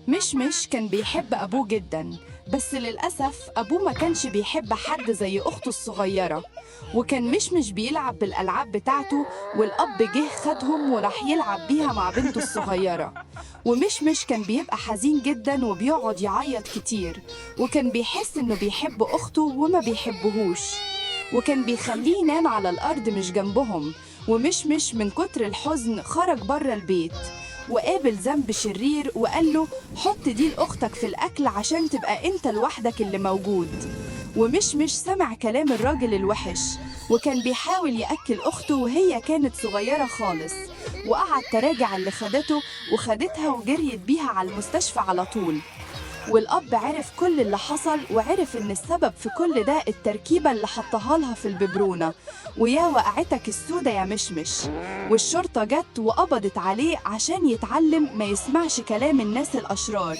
مشمش كان بيحب أبوه جدا، بس للأسف أبوه ما كانش بيحب حد زي أخته الصغيرة. وكان مشمش بيلعب بالألعاب بتاعته، والأب جه خدهم وراح يلعب بيها مع بنته الصغيرة. ومشمش كان بيبقى حزين جدا وبيقعد يعيط كتير، وكان بيحس إنه بيحب أخته وما بيحبهوش، وكان بيخليه ينام على الأرض مش جنبهم. ومشمش من كتر الحزن خرج بره البيت وقابل ذنب شرير وقال له حط دي لأختك في الأكل عشان تبقى أنت لوحدك اللي موجود. ومشمش سمع كلام الراجل الوحش، وكان بيحاول يأكل أخته وهي كانت صغيرة خالص، وقعد تراجع اللي خدته وخدتها وجريت بيها على المستشفى على طول. والأب عرف كل اللي حصل، وعرف إن السبب في كل ده التركيبة اللي حطها لها في الببرونة، ويا وقعتك السودة يا مشمش. والشرطة جت وقبضت عليه عشان يتعلم ما يسمعش كلام الناس الأشرار.